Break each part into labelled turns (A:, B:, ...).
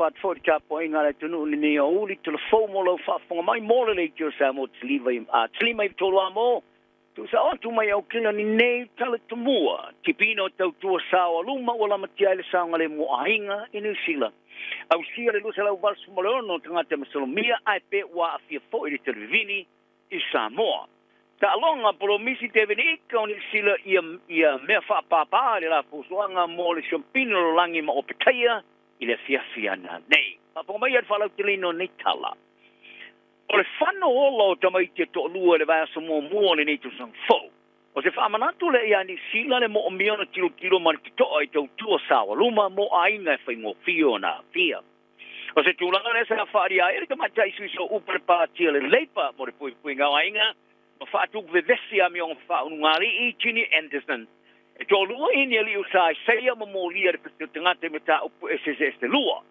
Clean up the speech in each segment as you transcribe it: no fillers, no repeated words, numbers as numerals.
A: Faatalofa atu foi i le tapuaiga a le atunuu i lenei aoauli tala fou mo lau faafofoga mai mo le Leitio o Samoa 95 3 amo tuusao atu mai Aukilani nei tala tomua tipiina o tautua sao aluma ua lamatia ai le saogalemu o aiga i Niu Sila. Ausia le 286 tagata masalomia ae pe ua aafia foi le televavine i Samoa. Taaloga polomisi Teveni Ika o Niu Sila ia mea faapāpā le lafusuaga mo le siopina lolagi ma opetaia i le afiafi ana nei. Faafofoga mai le faalauteleina o nei tala. O le fano ola o tamaiti e toalua i le vaiaso muamua o lenei tausaga fou. O se faamanatu lea ia Niu Sila le moomia ona tilotilo ma le totoa i tautua saoaluma mo aiga e faigofie ona aafia. O se tulaga lea sa faaalia ai le tamaitai sui sooupu le patia le Leipa mo le puipuiga o aiga ma faatupu vevesi amioga faaunugalii Ginny Anderson. E toalua ini alii sa isaia ma molia le pese o tagata i mataupu eseese lua.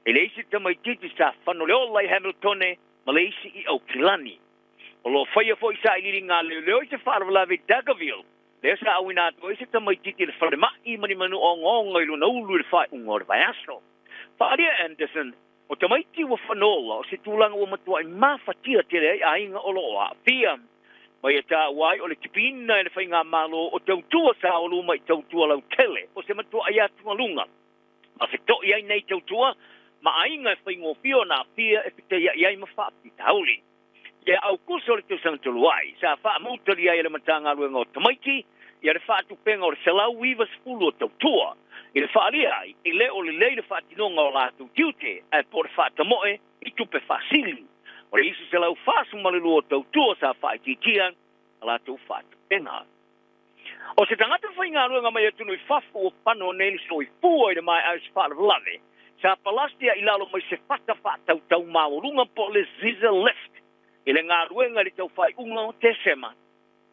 A: E le isi tamaitiiti sa fano le ola i Hamiltone ma le isi i Aukilani. O loo faia foi sailiiliga a leoleo i se faalavelave i Dargaville, lea sa auina atu ai se tamaitiiti i le falemai ma ni manu ogaoga i lona ulu i le faaiuga o le vaiaso. Faaalia Anderson, o tamaiti ua fanola o se tulaga ua matuai mafatia tele ai aiga o loo aafia. Ma ia taua ai o le tipiina e le faigamalo o tautua saoluma i tautua lautele o se matuai atugaluga. Ma feto'i ai nei tautua ma aiga e faigofie ona aafia e fetaia'i ai ma faafitauli. Ia Aukuso o le tausaga talu ai, sa faamautalia ai e le Matagaluega o Tamaiti ia le faatupega o le 190 o tautua i le faaalia ai e le o lelei le faatinoga o latou tiute ae po o le faatamoe i tupe faasili. O le isi 142 o tautua sa faaitiitia a latou faatupega. O se tagata faigaluega mai atunuu i fafo ua fano nei le soifua i le maea o se faalavelave sa palastia i lalo mai se fata faatautau maualuga po o le scissor lift i le galuega i le taufaaiuga o Tesema.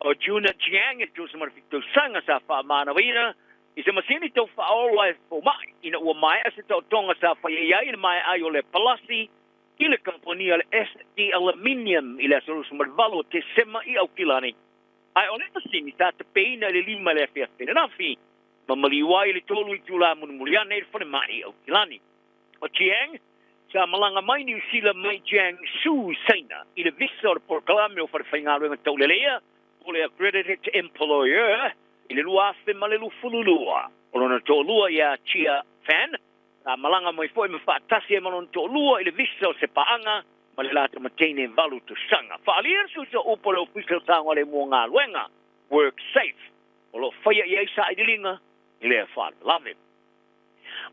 A: O Juna Jiang e tusa ma le 7 tausaga sa faamanavaina i se masini tau faaola e fomai ina ua maea se taotoga sa faia ai le maea ai o le palasi i le kamupani le SD Aluminium i le aso 28 o Tesema i Aukilani. Ae o le masini sa tapeina i le 5 le afiafi ananafi ma maliu ai le 3 itulā mulimuli ane i le falemai i Aukilani. O Chiang sa malaga mai Niu Sila mai Jiangsu Saina i le visa o le polokalame o falefaigaluega tauleleia po le Accredited Employer i le 2022. O lona toalua ia Chia Fan sa malaga mai foi ma faatasi ai ma lona toalua i le visa o se paaga ma le latou mateine 8 tausaga. Faaalia le suisa upu o le Ofisa o Saogalemu o Galuega, WorkSafe, o loo faia i ai sailiiliga i lea faalavelave.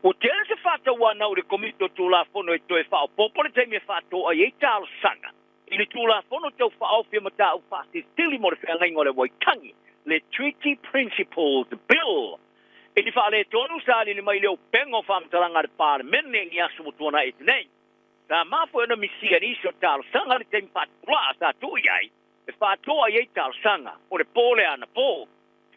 A: Ua tele se faatauanau i le Komiti o Tulafono e toe faaopoopo le taimi e faatoa ai talosaga i le Tulafono Tau Faaofi o Mataupu Faasilisili mo le Feagaiga o le Waitagi, le Treaty Principles Bill. E ni faaletonu sa alili mai le upega o faamatalaga a le Palemene i aso ua tuanai atu nei. Sa mafua ona misia nisi o talosaga le taimi faatupula'a sa tuu i ai e faatoa ai talosaga o le po le anapo.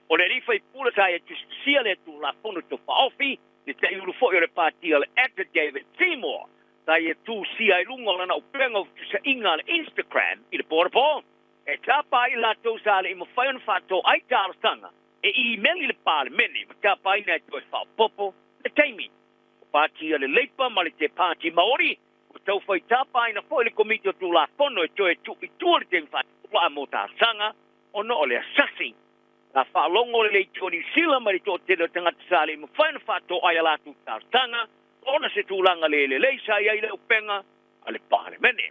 A: O le alii faipule sa ia tusitusia le Tulafono Tau Faaofi, le taiulu foi o le patia le ACT David Seymour, sa ia tusia ai luga o lana upega o fetusa'iga a le Instagram i le po anapo. E tapa ai latou sa le'i mafai ona faatoa ai talosaga e imeli le Palemene ma tapaina e toe faaopoopo le taimi. O patia le Leipa ma le Te Pāti Maori ua taufai tapaina foi le Komiti o Tulafono e toe tuuitua le taimi faatupula'a mo talosaga ona o le asasi. Sa faalogo le Leitio o Niu Sila mai le toatele o tagata sa le'i mafai ona faatoa ai a latou talosaga ona se tulaga le lelei sa i ai le upega a le Palemene.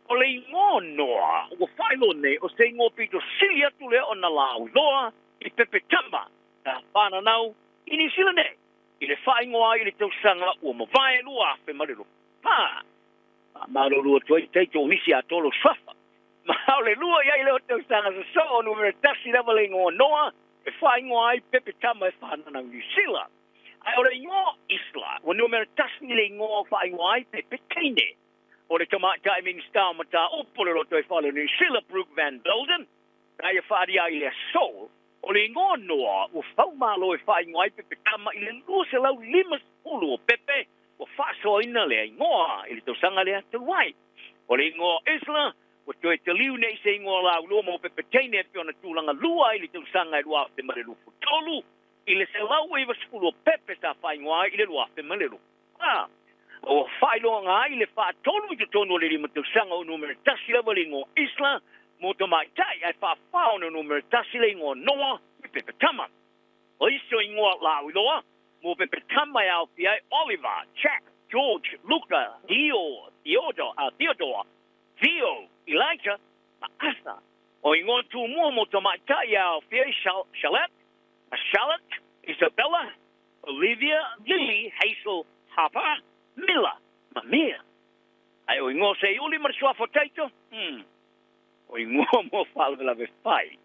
A: O le igoa Noa ua faailoa nei o se igoa pito sili atu lea ona lauiloa i Pepe Tama sa fananau i Niu Sila nei i le faaigoa ai i le tausaga ua mavae 2024. Faamalulu atu ai taito o nisi atoa lou suafa. Ma o le lua i ai lea o tausaga sosoo numera 1 lava le igoa Noa e faaigoa ai Pepe Tama e fananau i Niu Sila. Ae o le igoa Isla ua numera 1 le igoa o faaigoa ai Pepe Teine. O le tamaitai Minisita o Mataupu o le Lotoifale o Niu Sila Brooke Van Velden sa ia faaalia ai le aso o le igoa Noa ua faumalo e faaigoa ai Pepe Tama i le 250 o pepe ua faasoaina lea igoa i le tausaga lea talu ai. O le igoa Isla ua toe taliu nei se igoa lauiloa mo Pepe Teine e pei ona tulaga lua ai i le tausaga e 2023 i le 190 o pepe sa faaigoa ai i le 2024. 24. Ua faailoaga ai le faatolu i totonu o le 5 tausaga o numera 1 lava le igoa Isla mo tamaitai ae faafa ona numera 1 le igoa Noa i pepa tama. O isi o igoa lauiloa mo pepa tama e aofia ai Oliver, Jack, George, Luka, Dio, Theodore, Theo, Elijah ma Arthur. O igoa tumua mo tamaitai e aofia ai Charlotte, Charlotte, Isabella, Olivia, Lily, Hazel, Harper, Miller ma Mia. Ae o igoa seiuli ma le suafa o Taito? O igoa mo faalavelave fai.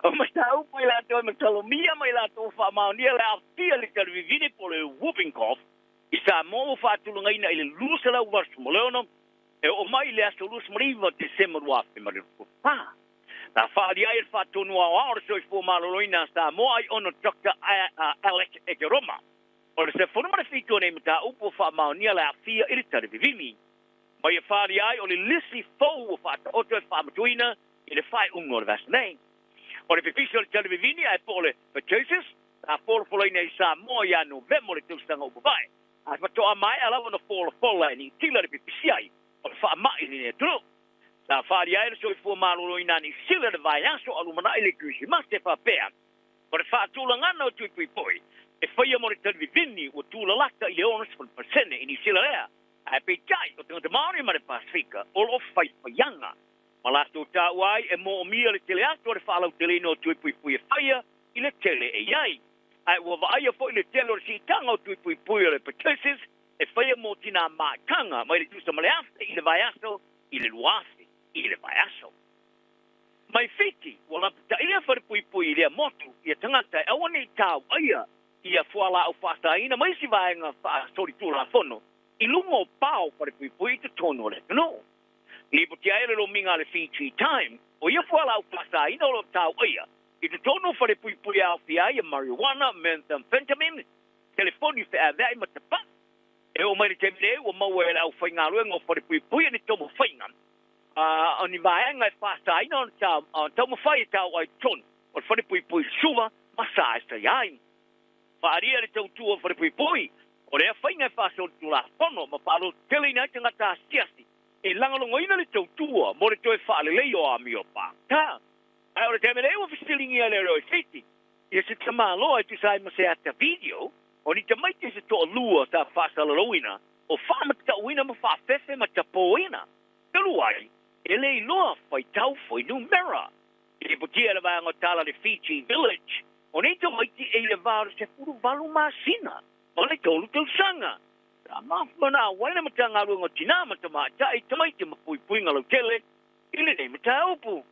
A: O mataupu i latou e masalomia ma i latou ua faamaonia le aafia i le talivivine po o le whooping cough i Samoa ua faatulagaina i le 286 e oo mai i le aso 29 o Tesema 2024. Na faaali ai e le Faatonu Aoao o le Soifua Maloloina a Samoa ai ona Doctor Alec Ekeroma o le 17 o nei mataupu ua faamaonia le aafia i le talivivini. Ma ia faaali ai o le lisi fou ua faataoto e faamatuina i le faaiuga o le vaiaso nei. O le pipisi o le talivivini ae po o le pertussis sa folafolaina i Samoa ia Novema o le tausaga ua mavae, ae faatoa maea lava ona folafola e Niu Sila le pipisi ai o le faamai i lenei atunuu. Sa faaali ai le soifua maloloina a Niu Sila i le vaiaso a lumanai le Kerisimasi e faapea, o le faatulagaga o tui puipui e faia mo le talivivini ua tulalata i le 60% i Niu Sila lea, ae peitai o tagata Māori ma le Pasefika o lo o faifaiaga ma latou taua ai e moomia le tele atu o le faalauteleina o tui puipui e faia i le tele e i ai. Ae ua vaaia foi le tele o le siitaga o tui puipui o le pertussis e faia mo tinā maitaga mai le tusa ma le 1,000 i le vaiaso i le 2,000 i le vaiaso. Mai Fiti, ua lapataia falepuipui i lea motu ia tagata e aua ne i tauaia ia fualaau faasaina ma isi vaega faasolitulafono i luga o pao falepuipui i totonu o le atunuu. Lipoti ai le lomiga a le Fiji Times, o ia fualaau faasaina o lo o tauaia i totonu o falepuipui e aofia ai ia marijuana, methamphetamine, telefoni feaveai ma tapaa. E oo mai le taimi nei ua maua e le aufaigaluega o falepuipui ni taumafaiga o ni vaega e faasaina ona taumafai e tau ai totonu o le falepuipui Suva ma sa e saia ai. Faaalia le tautua o falepuipui, o lea faiga e faasolitulafono ma faalototeleina ai tagata asiasi e lagolagoina le tautua mo le toe faaleleia o amio pātā. Ae o le taimi nei ua fesiligia e le Fiti ia se tamaloa e tusa ai ma se ata video o ni tamaiti se toalua sa faasalalauina o faamatauina ma faafefe ma tapoina. Talu ai, e le iloa faitau fuainumera. I lipotia le vaega o tala le Fiji Village, o nei tamaiti e i le va o le 18 masina ma le 3 tausaga. Sa mafua na auai le Matagaluega o Tinā ma Tamaitai, Tamaiti ma Puipuiga Lautele i lenei mataupu.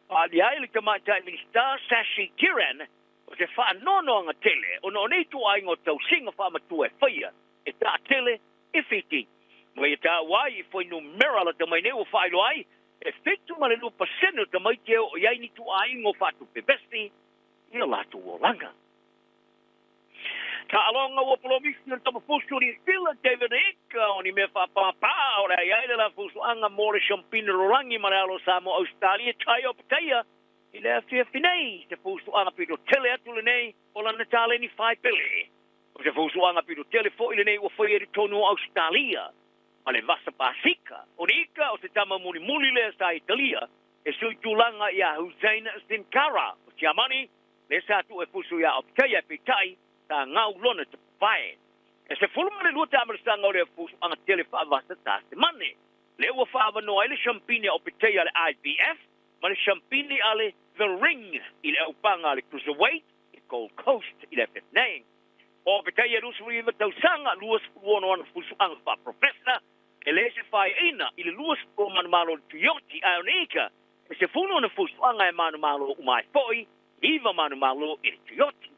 A: Faaalia ai le Tamaitai Minisita Sashi Kiran o se faanoanoaga tele ona o nei ituaiga o tausiga faamatua e faia e taatele i Fiti. Ma ia taua ai i fuainumera lata mai nei ua faailoa ai e 72% o tamaiti e oo i ai ni ituaiga o faatupe vesi i o latou olaga. Taaloga ua polomisi o le Tamafusu o Niu Sila, David Icke, o ni mea faapāpā o le ai ai le la fusuaga mo le Siampina Lolangi ma le alo o Samoa Ausetalia Tai o Pataia i le afiafi nei. Se fusuaga pito tele atu lenei o lana taleni faipele. O se fusuaga pito tele foi lenei ua faia i totonu o Ausetalia ma le Vasa Pasika. O le ika o se tama mulimuli lea sa Italia e sui tulaga iā Hussein Sinkara o Siamani lea sa tuu e fusu iā Opetaia peitai sa gau lona tapae. E 12 taamalasaga o lea fusuaga tele faavasa Tasemane. Lea ua faaavanoa ai le siampini a Opetaia a le IBF ma le siampini a le The Ring i le aupaga a le Cruiserweight i Gold Coast i le afiafi nei. O Opetaia 29 tausaga, 26 ana fusuaga faaprofesa, e le se faeaina i le 20 o manumalo o le Tuioti ae o le ika e 10 ana fusuaga e manumalo uma ai foi, 9 manumalo i le Tuioti.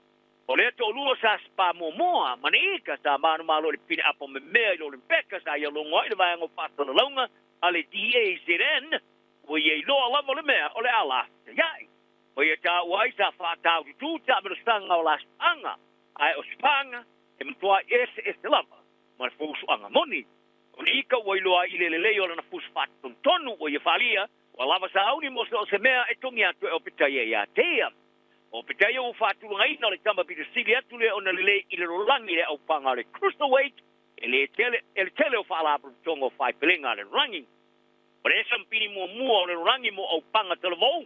A: O lea toalua sa spa muamua ma le ika sa manumalo i le pine apo memea i le Olimpeka sa ia logo ai le vaega o faasalalauga a le DAZN ua ia iloa lava le mea o le a lafetai. Ma ia taua ai sa faataututū taamilosaga o la spaaga, ae o spaaga e matuai eseese lava ma le fusuaga moni. O le ika ua iloa ai i le lelei o lana fusu faatontonu ua ia faalia, ua lava sauni mo so o se mea e togi atu e Opetaia iā te ia. O Opetaia ua faatulagaina o le tama pito sili atu lea ona lelei i le lolagi i le aupaga o le Cruiserweight. E le tele, e le tele o faalapotopotoga o faaipelega a le lalolagi. O le S&P muamua o le lalolagi mo aupaga talavou,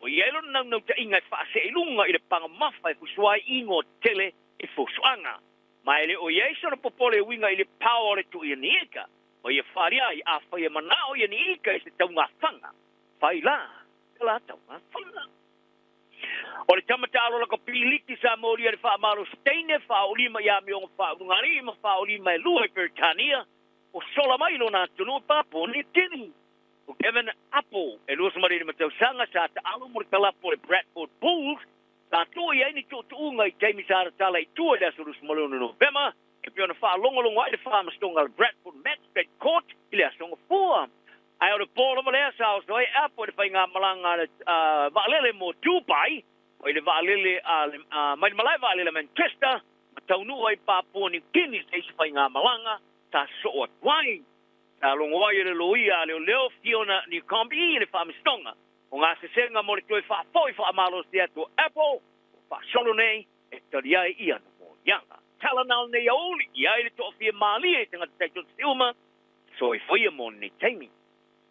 A: o i ai lona naunautaiga e faasee i luga i le paga mafa e fusu ai igoa tetele i fuafuaga. Ma e le o i ai sona popole e uiga i le power o le tuu ia ni ika, ma ia faaali ai, afai e manao ia ni ika i se taugafaga, fai la te la taugafaga. O le tama taalo lakapī sa molia le faamalosi teine faaolima i amioga faaulugalii ma faaolima e lua i Peretania, o sola mai lona atunuu Papua Niu Kini. O Kevin Apple e 25 tausaga sa taalo mo le kalapu o le Bradford Bulls, sa tuu i ai ni tuutuuga i taimi sa tatala i tua i le aso 26 Novema, e pei ona faalogologo ai le faamasinoga a le Bradford Magistrate Court i le aso Gafua. Ae o le po lava lea sa oso ai Apple i le faigamalaga a le vaalele mo Dubai, mai le vaalele a le, mai le malae vaalele a Manchester, ma taunuu ai Papua Niu Kini se isi faigamalaga sa sosoo atu ai. Sa logo ai e le loia a leoleo Fiona Newcombe i le faamasinoga o gasesega mo le toe faafoi faamalosi atu o Apple ua faasolo nei e tali ai i ana moliaga. Tala na o lenei aoauli i ai le toafia malie i tagata taitoatasi uma, soifua ia mo lenei taimi.